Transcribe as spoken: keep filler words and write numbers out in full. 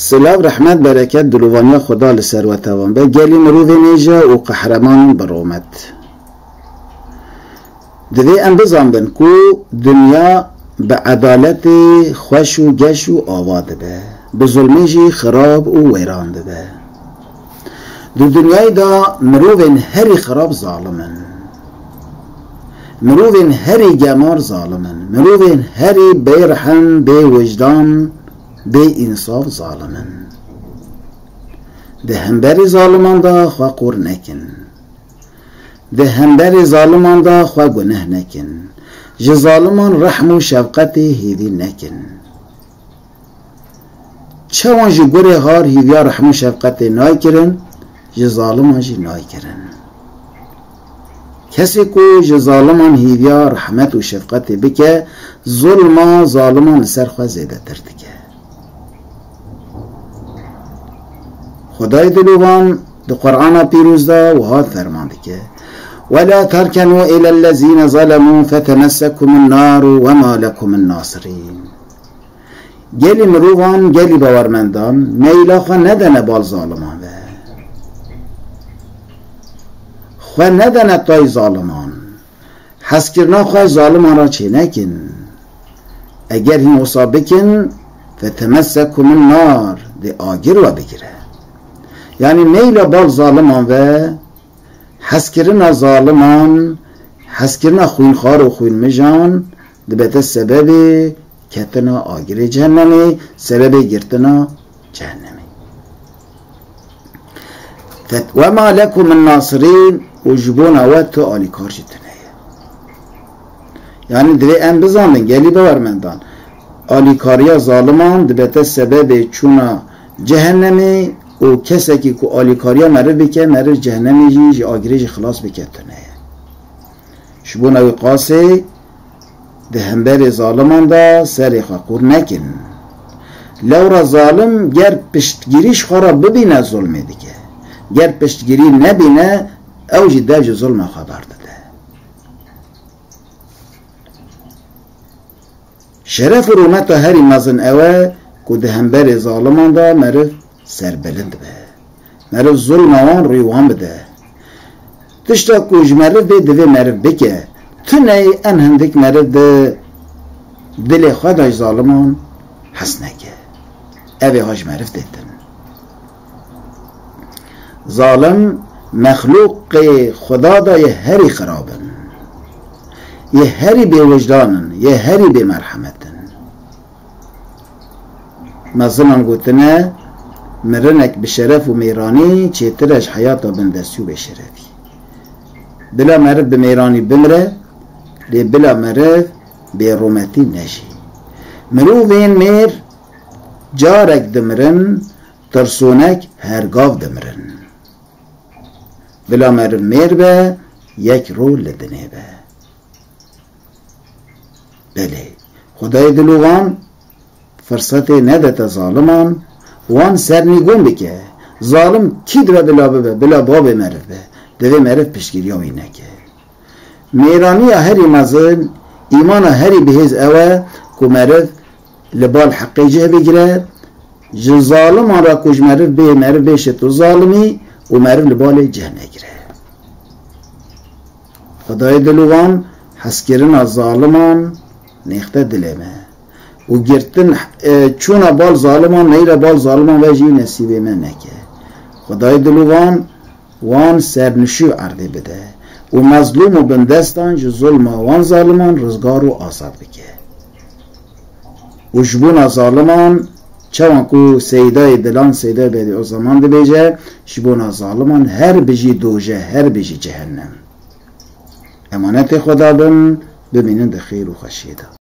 Silav, rehmet, bereket, dilovaniya Xweda li ser we tevan be. Gelî mirovên hêja û qehremanên bi rûmet. Divê em bizanbin ku dinya bi edaletê xweş û geş û ava dibe. Bi zulmê jî xirab û wêran dibe. Di dinyayê de mirovên herî xirab zalim in. Mirovên herî gemar zalim in. Mirovên herî bêrehm, bêwijdan, bêînsaf zalim in. Di hemberî zaliman de xwe qûr nekin. Di hemberî zaliman de xwe guneh nekin. Ji zaliman rehm û şefqetê hêvî nekin. Çawan ji gurê har hîviya rehm û şefqetê nayê kirin, ji zaliman jî nayê kirin. Kesê ku ji zaliman hîviya rehmet û şefqetê bike, zulma zaliman li ser xwe zêdetir dike. Xwedayê dilovan di Qur'ana Pîroz de wiha ferman dike: "Wela terkenû îlellezîne zelemû fetemessekumûn nâru wema lekumûn nasirîn." Gelî mirovan, gelî bawermendan, meyla xwe nedene bal zaliman ve. Xwe nedene tay zaliman. Hezkirina xwe zaliman re çênekin. Eger hîn wisa bikin, fetemessekumûn nâr, dê agir we bigire. Yanî meyla bal zaliman ve, hezkirina zaliman, hezkirina xwînxwar û xwînmijan dibete sebebê ketina agirê cehennemê, sebebê girtina cehennemê. Fet-, "Wema lekum min nasirîn", û ji bona we tu alîkar jî tune ye. Yanî divê em bizanbin, gelî bawermendan, alîkariya zaliman dibete sebebê çûna cehennemê û kesekî ku alîkariya meriv bike, meriv cehennemê jî, ji agirê jî xilas bike tune ye. Ji bona wî qasê di hemberê zaliman de serê xwe qûr nekin. Lewra zalim ger piştgirî ji xwe re bibîne zulmê dike. Ger piştgirî nebîne, ew jî dev ji zulma xwe berdide. Şeref û rûmeta herî mezin ew e ku di hemberê zaliman de meriv serbilind be. Meriv zulma wan rûyê wan bide. Tişta ku ji meriv bê divê meriv bike. Tuneyê en hindik meriv di dilê xwe de ji zaliman hez neke. Ev ê ha ji meriv têtin. Zalim mexlûqê Xweda de yê herî xirab in. Yê herî bêwijdan in, yê herî bêmerhemet in. Mezinan gotine, mirinek bi şeref û mêranî çêtir e ji heyata bindestî û bêşerefî. Bila meriv bi mêranî bimire, lê bila meriv bêrûmetî ne jî. Mirovên mêr carek dimirin, tirsonek her gav dimirin. Bila meriv mêr be, yek rû li dinê be. Belê, Xwedayê dilovan firsetê nedete zaliman, wan sernîgûn bike. Zalim kî dibe bila bibe, bila babê meriv be, divê meriv piştgiriya wî neke. Mêraniya herî mezin, îmana herî bihêz ew e ku meriv li bal heqê cih bigire, ji zaliman re ku ji meriv bê, meriv bêşe tu zalim î û meriv li balê cih negire. Xwedayê dilovan hezkirina zaliman nêxte dilê me. Û girtin, e, çûna bal zaliman, neyra bal zaliman ve jî nesîbê me neke. Xwedayê dilovan wan sernişî û erdê bide û mezlûm û bindestan ji zulma wan zaliman rizgar û azad bike. Û ji bona zaliman, çawan ku Seydayê Dilan, Seydayê Bediüzzaman dibêje, ji bona zaliman her bijî doje, her bijî cehennem. Emanetê Xweda bin, bimînin di xêr û xweşiyê de.